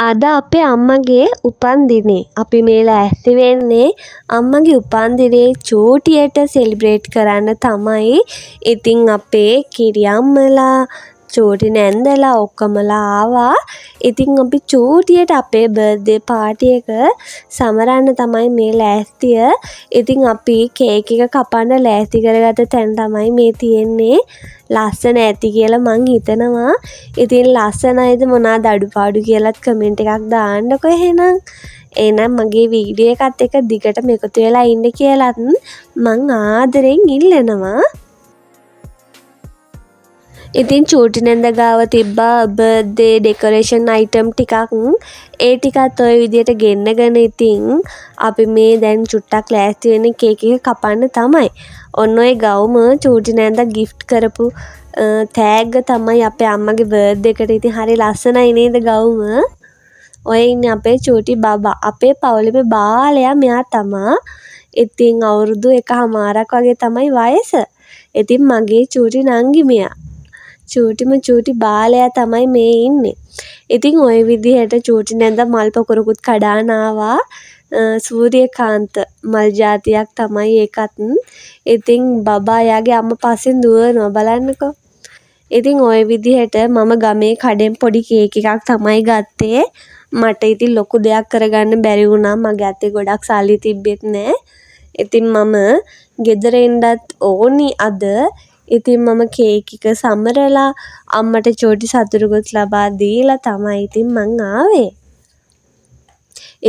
අද අපේ අම්මගේ උපන්දිනේ. අපි මේ ලෑස්ති වෙන්නේ අම්මගේ උපන්දිනේ චූටියට සෙලිබ්‍රේට් කරන්න තමයි. ඉතින් අපේ කිරි අම්මලා, චූටි නැන්දලා ඔක්කොමලා ආවා. ඉතින් අපි චූටියට අපේ බර්ත්ඩේ පාටි එක සමරන්න තමයි මේ ලෑස්තිය. ඉතින් අපි කේක් එක කපන්න ලෑස්ති කරගත්ත තැන තමයි මේ තියෙන්නේ. ලස්සන ඇති කියලා මං හිතනවා. ඉතින් ලස්සනයිද මොනවාද අඩුපාඩු කියලත් කමෙන්ට් එකක් දාන්නකෝ එහෙනම්. එහෙනම් මගේ වීඩියෝ එකත් එක්ක දිගටම එකතු වෙලා ඉන්න කියලත් මං ආදරෙන් ඉල්ලනවා. ඉතින් චූටි නැන්ද ගාව තිබ්බා බර්ත්ඩේ ඩෙකොරේෂන් අයිටම් ටිකක්. ඒ ටිකත් ඔය විදියට ගෙන්නගෙන ඉතින් අපි මේ දැන් චුට්ටක් ලෑස්ති වෙන්නේ කේක් එක කපන්න තමයි. ඔන්න ඔය ගවුම චූටි නැන්දා ගිෆ්ට් කරපු තෑග්ග තමයි අපේ අම්මගේ බර්ත්ඩේ එකට. ඉතින් හරි ලස්සනයි නේද ගවුම? ඔය ඉන්නේ අපේ චූටි බබා. අපේ පවුලේම බාලයා මෙයා තමා. ඉතින් අවුරුදු එකහමාරක් වගේ තමයි වයස. ඉතින් මගේ චූටි නංගි මෙයා. චූටිම චූටි බාලයා තමයි මේ ඉන්නේ. ඉතින් ඔය විදිහට චූටි නැන්දා මල් පොකුරකුත් කඩාන ආවා. සූර්යකාන්ත මල් ජාතියක් තමයි ඒකත්. ඉතින් බබා එයාගේ අම්මා පස්සෙන් දුවනවා බලන්නකෝ. ඉතින් ඔය විදිහට මම ගමේ කඩෙන් පොඩි කේක් එකක් තමයි ගත්තේ. මට ඉතින් ලොකු දෙයක් කරගන්න බැරි වුණා. මගේ අතේ ගොඩක් සල්ලි තිබ්බෙත් නෑ. ඉතින් මම ගෙදර එන්නත් ඕනි අද. ඉතින් මම කේක් එක සමරලා අම්මට චූටි සතුටකුත් ලබා දීලා තමයි ඉතින් මං ආවේ.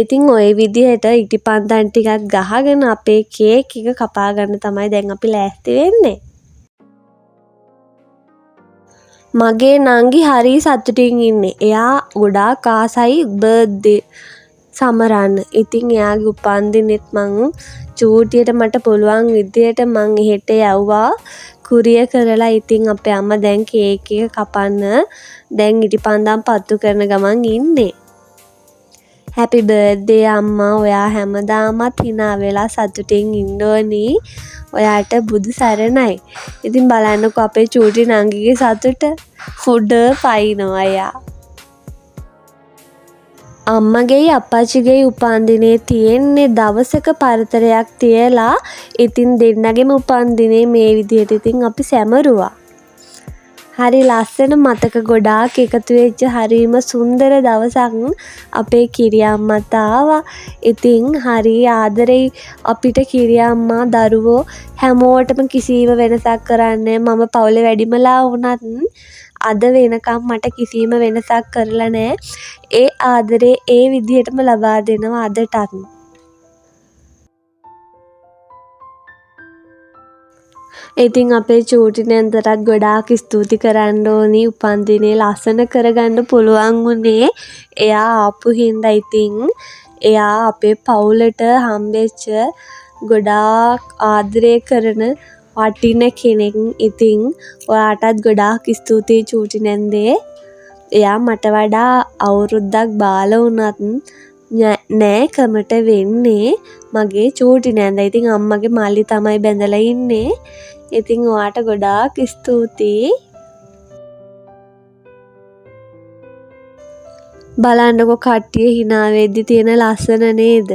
ඉතින් ඔය විදිහට ඉටිපන්දම් ටිකක් ගහගෙන අපේ කේක් එක කපා ගන්න තමයි දැන් අපි ලෑස්ති වෙන්නේ. මගේ නංගි හරි සතුටින් ඉන්නේ. එයා ගොඩාක් ආසයි බර්ත්ඩේ සමරන්න. ඉතින් එයාගේ උපන්දිනෙත් මං චූටියට මට පුළුවන් විදියට මං එහෙට යව්වා කුරිය කරලා. ඉතින් අපේ අම්මා දැන් කේක් එක කපන්න දැන් ඉටිපන්දම් පත්තු කරන ගමන් ඉන්නේ. හැපි බර්ත්ඩේ අම්මා. ඔයා හැමදාමත් හිනා වෙලා සතුටින් ඉන්න ඕනි. ඔයාට බුදු සරණයි. ඉතින් බලන්නකෝ අපේ චූටි නංගිගේ සතුට. උඩ පයින්නවා එයා. අම්මගෙයි අප්පච්චිගෙයි උපන්දිනේ තියෙන්නේ දවසක පරතරයක් තියලා. ඉතින් දෙන්නගෙම උපන්දිනේ මේ විදිහට ඉතින් අපි සැමරුවා. හරි ලස්සන මතක ගොඩාක් එකතු වෙච්ච හරිම සුන්දර දවසක්. අපේ කිරි අම්මත් ආවා. ඉතින් හරි ආදරෙයි අපිට කිරි අම්මා දරුවෝ හැමෝටම කිසිම වෙනසක් කරන්නේ නෑ. මම පවුලේ වැඩිමලා වුණත් අද වෙනකම් මට කිසිම වෙනසක් කරලා නෑ. ඒ ආදරේ ඒ විදිහටම ලබා දෙනවා අදටත්. ඉතින් අපේ චූටි නැන්දටත් ගොඩාක් ස්තුති කරන්න ඕනි. උපන්දිනේ ලස්සන කරගන්න පුළුවන් වුණේ එයා ආපු හින්දා. ඉතින් එයා අපේ පවුලට හම්බෙච්ච ගොඩාක් ආදරය කරන වටින කෙනෙක්. ඉතින් ඔයාටත් ගොඩාක් ස්තුතියි චූටි නැන්දේ. එයා මට වඩා අවුරුද්දක් බාල වුණත් නෑකමට වෙන්නේ මගේ චූටි නැන්දා. ඉතින් අම්මගේ මල්ලි තමයි බැඳලා ඉන්නේ. ඉතින් ඔයාට ගොඩාක් ස්තුතියි. බලන්නකෝ කට්ටිය හිනා වෙද්දි තියෙන ලස්සන නේද?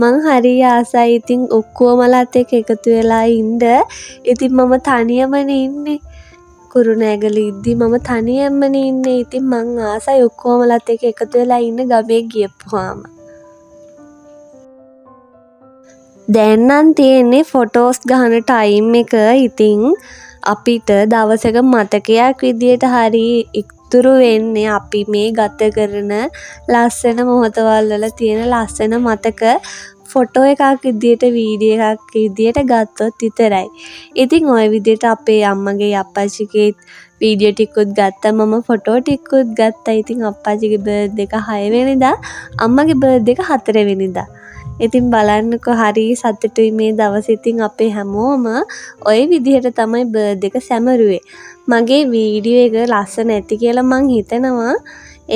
මං හරි ආසයි ඉතින් ඔක්කොමලත් එක්ක එකතු වෙලා ඉන්න. ඉතින් මම තනියමනේ ඉන්නේ. කුරුණෑගල ඉද්දි මම තනියමනේ ඉන්නේ. ඉතින් මං ආසයි ඔක්කොමලත් එක්ක එකතු වෙලා ඉන්න ගමේ ගියපුවාම. දැන් නම් තියෙන්නේ ෆොටෝස් ගහන ටයිම් එක. ඉතින් අපිට දවසක මතකයක් විදියට හරි ඉතුරු වෙන්නේ අපි මේ ගත කරන ලස්සන මොහොතවල් වල තියෙන ලස්සන මතක ෆොටෝ එකක් විදියට වීඩියෝ එකක් විදියට ගත්තොත් විතරයි. ඉතින් ඔය විදියට අපේ අම්මගේ අප්පච්චිගේ වීඩියෝ ටිකුත් ගත්තා, මම ෆොටෝ ටිකුත් ගත්තා. ඉතින් අප්පච්චිගේ බර්ත්ඩේ එක 6 වෙනිදා, අම්මගේ බර්ත්ඩේ එක 4 වෙනිදා. ඉතින් බලන්නකෝ හරි සතුටුයි මේ දවස්. ඉතින් අපේ හැමෝම ඔය විදිහට තමයි බර්ත්ඩේ එක සැමරුවේ. මගේ වීඩියෝ එක ලස්සන ඇති කියලා මං හිතනවා.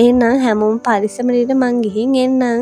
එහෙනම් හැමෝම පරිස්සමට ඉන්න, මං ගිහින් එන්නම්.